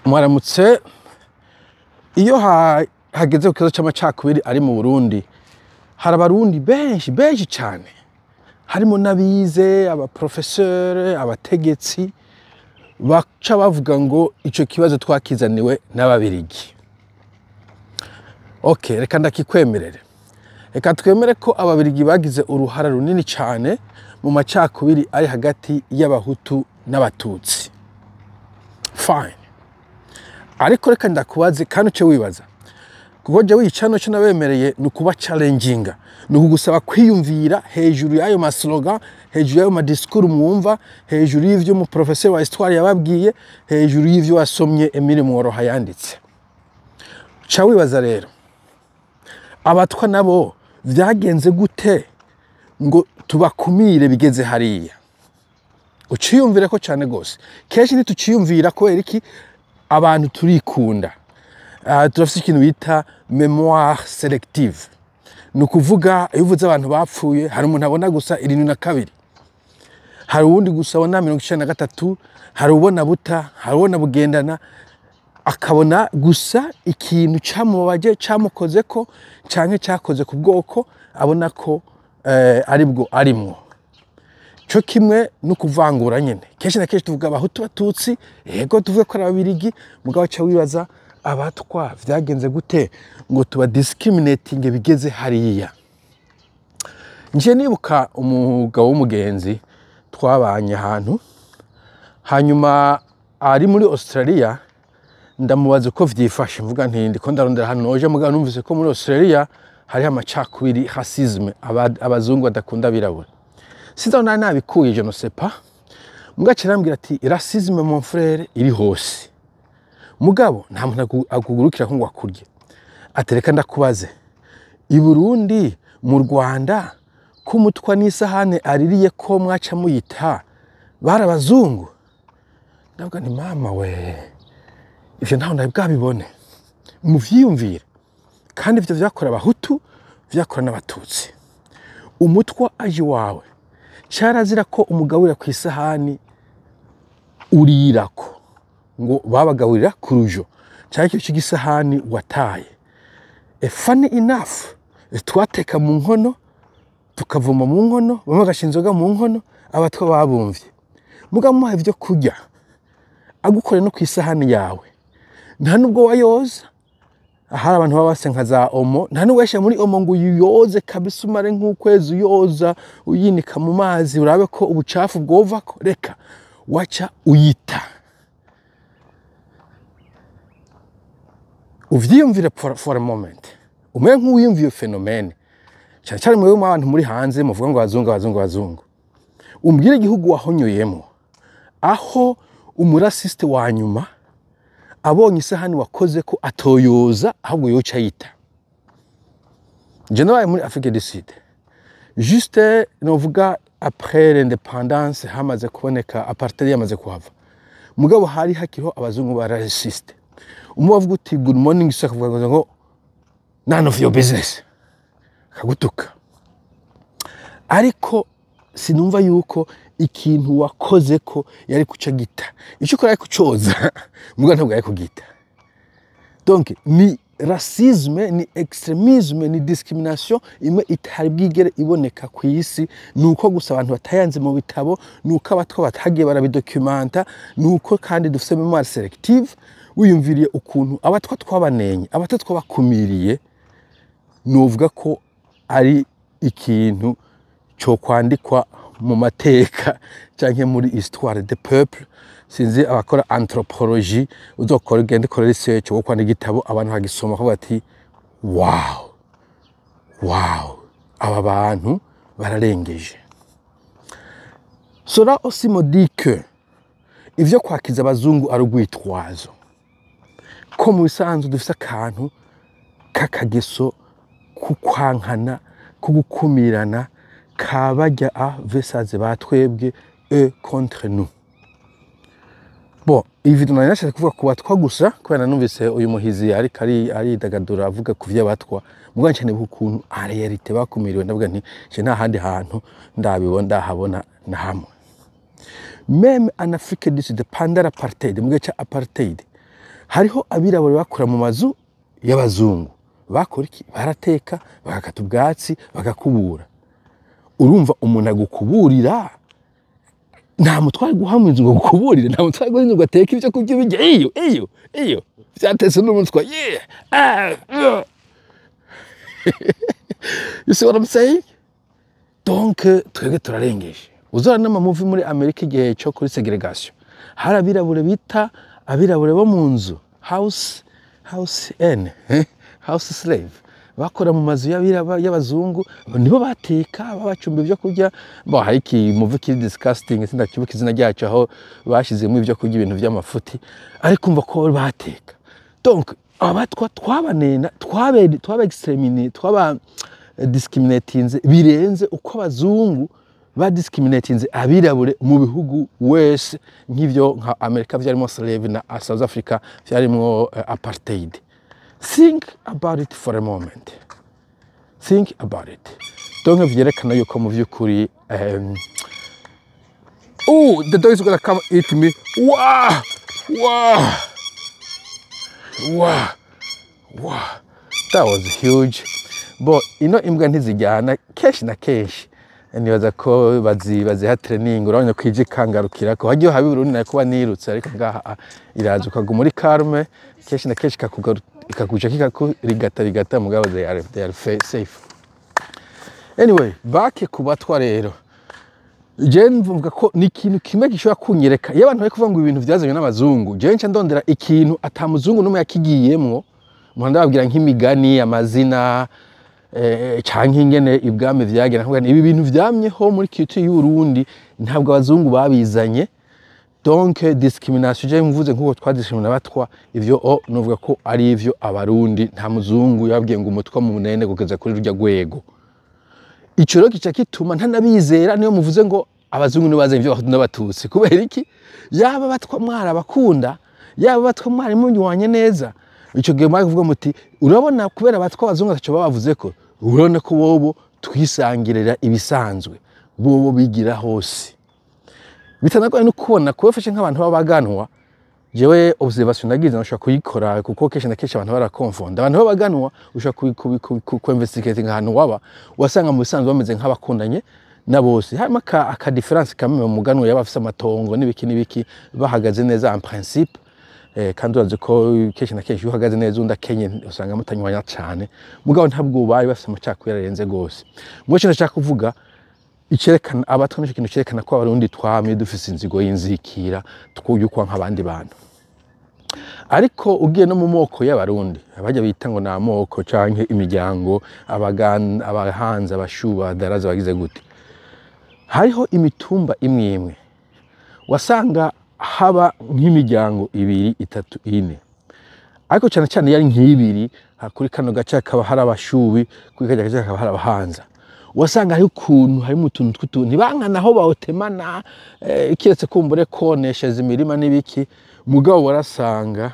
Mwaramutse. Iyo hageze ku kibazo c'amacakubiri ari mu Burundi, hari Abarundi benshi benshi cane, harimo n'abize, abaprofeseri, abategetsi, baca bavuga ngo ico kibazo twakizaniwe n'Ababirigi. Okay, reka ndakikwemerere. Reka twemere ko Ababirigi bagize uruhara runini cane mu macakubiri ari hagati y'Abahutu n'Abatutsi. Fine. Ariko reka ndakubaze kandi uce wibaza, kuko jewe icano co nabemereye ni ukuba challenginga, ni ukugusaba kwiyumvira hejuru y'ayo maslogan, hejuru y'ayo madiscours mwumva, hejuru y'ivyo umuprofeseri wa histoire yababwiye, hejuru y'ivyo wasomye Emile Mworoha yanditse. Ca wibaza rero, Abatwa nabo vyagenze gute ngo tubakumire bigeze hariya? Uciyumvire ko cane gose. Kenshi ntituciyumvira. Kubera iki? Abantu turikunda. Turafise ikintu bita mémoire sélective. Ni ukuvuga, iyo uvuze abantu bapfuye, hari umuntu abona gusa 72, hari uwundi gusa abona 93, hari ubona Buta, hari ubona Bugendana, akabona gusa ikintu camubabaje, camukozeko canke cakoze ku bwoko abona ko aribwo arimwo. Co kimwe no kuvangura nyene, kenshi na kenshi tuvuga Abahutu, Batutsi, yego tuvuge ko ari Ababirigi, mugabo ca wibaza, Abatwa vyagenze gute ngo tuba discriminating bigeze hariya? Nje nibuka umugabo w'umugenzi twabanye ahantu, hanyuma ari muri Australia, ndamubaza uko vyifashe, mvuga nti ndiko ndarondera hano noje, mugabo numvise ko muri Australia hariho amacakubiri, racisme, abazungu badakunda abirabura. Sinzi aho nari nabikuye, je ne sais pas. Mugabo aca arambwira ati: "Racisme, mon frère, iri hose, mugabo nta muntu akugurukira ko ngo akurye." Atereka ndakubaze, i Burundi, mu Rwanda, ko umutwa n'isahane aririye ko mwaca muyita, bari abazungu? Ndavuga nti: "Mama we, ivyo ntaho ndari bwabibone." Muvyiyumvire kandi, ivyo vyakora Abahutu, vyakora n'Abatutsi. Umutwa aje iwawe, carazira ko umugaburira ku isahani urirako, ngo babagaburira ku rujo canke ikintu c'igisahani wataye. Funny enough, twateka mu nkono, tukavoma mu nkono, bamwe bagasha inzoga mu nkono. Abatwa babumvye, mugabo muha ivyo kurya, agukore no ku isahani yawe, nta nubwo wayoza. Ahari abantu baba base nka za Omo, nta nubwo yashyira muri Omo ngo uyoze kabisa, umare nk'ukwezi uyoza, uyinika mu mazi, urabe ko ubucafu bwovako. Reka, waca uyita. Uvyiyumvire for a moment, umere nk'uwiyumviye phénomène, cyane cyane mwebwe mu abantu muri hanze muvuga ngo abazungu, abazungu, abazungu. Umbwire igihugu wahonyoyemo aho umuraciste wa nyuma abonye isahani wakoze ko atoyoza, ahubwo yoca ayita. Je nabaye muri Afrique du Sud, juste novuga après l'indépendance, hamaze kuboneka apartheid, yamaze kuhava, mugabo hari hakiriho abazungu ba raciste. Umwe avuga uti "Good morning sir", akavuga ngo "None of your business", akagutuka. Ariko sinumva yuko ikintu wakoze ko yari kuca gita. Icyo ukora yari kucoza, mugabo ntabwo yari kugita. Donc ni racisme, ni extrémisme, ni discrimination imwe itari bwigere iboneka ku isi. Ni uko gusa abantu batayanze mu bitabo, ni uko Abatwa batagiye barabidocumenta, ni uko kandi dufite mémoire sélective. Wiyumviriye ukuntu Abatwa twabanenye, Abatwa twabakumiriye, nuvuga ko ari ikintu cyo kwandikwa mu mateka canke muri histoire de peuple. Sinzi abakora anthropologie, uzokora, ugende ukore research wo kwandika igitabo, abantu bagisoma bakavuga ati: "Wow, wow, aba bantu bararengeje." Cela aussi me dit que ivyo kwakiza abazungu ari urwitwazo, ko mu bisanzwe dufise akantu k'akageso kukwankana, ko gukumirana, kabarya a versus ba twebwe, eux contre nous. Bon, iyi video nari nashatse kuvuga ku Batwa gusa, kubera numvise uyu muhizi ariko ari aridagadura avuga ku vy'Abatwa, mugabo nca nibuka ukuntu en réalité bakumiriwe, ndavuga nti je nta handi hantu ndabibona, ndahabona na hamwe. Même en Afrique du Sud, pendant l'apartheid, mu gihe ca apartheid. Hariho abirabure bakora mu mazu y'abazungu. Bakora iki? Barateka, bagakata ubwatsi, bagakubura. Urumva, umuntu agukuburira, nta mutware guha mu inzu ngo gukuburire, nta mutware guha inzu ngo ateke ibyo kurya ubirya. Iyo vyatetse n'umutwa, yeah, ah, yeah. You see what I'm saying? Donc twebwe turarengeje. Uzora n'ama movie muri Amerika, igihe cyo kuri ségrégation, hari abirabure bita abirabure bo mu nzu, house n house slave, bakora mu mazu y'abazungu, nibo bateka, babacumba ibyo kurya. Bo hari iki movie kiri disgusting, sindakibuka izina ryacyo, aho bashyizemo ibyo kurya, ibintu by'amafuti, ariko umva ko bateka. Donc abatwa twabanena, twabe twaba exterminé, twaba discriminatinze birenze uko abazungu badiscriminatinze abirabure mu bihugu wese, nk'ivyo nka Amerika vyarimo slave na South Africa vyarimo apartheid. Think about it for a moment, think about it. Donc vyerekana yuko mu vy'ukuri oh, the dog is gonna come eat me. Wow, wow, that was huge. Bo ino imbwa ntizijyana kenshi na kenshi, nibaza ko baziha training. Urabona ko ije ikangarukira ko hagiye haba Burundi nayo kuba nirutse, ariko ngaha iraza ukaguma muri calme, kenshi na kenshi ikakuja kikakurigata rigata, mugabo they are safe. Anyway, back ku batwa rero, je mvuga ko ni ikintu kimwe gishobora kunyereka iyo abantu bari kuvuga ngo ibintu vyazanywe n'abazungu. Jewe nca ndondera ikintu ata muzungu n'umwe yakigiyemwo. Mpora ndababwira nk'imigani, amazina, canke ingene ibwami vyagera, nkavuga nti ibi bintu vyamyeho muri culture y'Uburundi, ntabwo abazungu babizanye. Donc discrimination, je mvuze nk'uko twadiscrimina abatwa, ivyo o novuga ko ari ivyo Abarundi, nta muzungu yababwiye ngo umutwa munene kugeza kuri rurya rwego. Ico rero kica kituma ntanabizera niyo muvuze ngo abazungu nibo bazanye ivyo Abahutu n'Abatutsi. Kubera iki? Yaba abatwa mwarabakunda, yaba abatwa mwari munywanye neza, ico gihe mwari kuvuga muti: "Urabona, kubera abatwa abazungu ataco babavuze ko, urabona ko bobo twisangirira ibisanzwe, bobo bigira hose." Bitanagoye no kubona kubafashe nk'abantu b'abaganwa. Jewe observation nagize, nashobora kuyikora kuko kenshi na kenshi abantu barakonfonda. Abantu b'abaganwa ushobora ku investigating ahantu waba wasanga mu bisanzwe bameze nk'abakundanye na bose, harimo aka différence kamwe mu muganwa yaba afise amatongo n'ibiki n'ibiki, bahagaze neza en principe. Kandi urazi ko kenshi na kenshi iyo uhagaze neza undi akenye usanga mutanywanya cane, mugabo ntabwo bari bafise amacakubiri arenze gose. Mu cyo ndashaka kuvuga, icerekana abatwa, nico kintu cerekana ko Abarundi twamye dufise inzigo y'inzikira twuyukwa nk'abandi bantu. Ariko ugiye no mu moko y'Abarundi, abajya bita ngo ni amoko canke imiryango, Abaganda, Abahanza, Abashuba, Abadaraza, bagize gute, hariho imitumba imwe imwe wasanga haba nk'imiryango ibiri, itatu, ine, ariko cyane cyane yari nk'ibiri. Kuri kano gace hakaba hari Abashubi, kuri kajya gace hakaba hari Abahanza. Wasanga hariho ukuntu harimo utuntu tw'utuntu ntibankana aho bawutemana, kiretse kumbure konesheza imirima n'ibiki, mugabo warasanga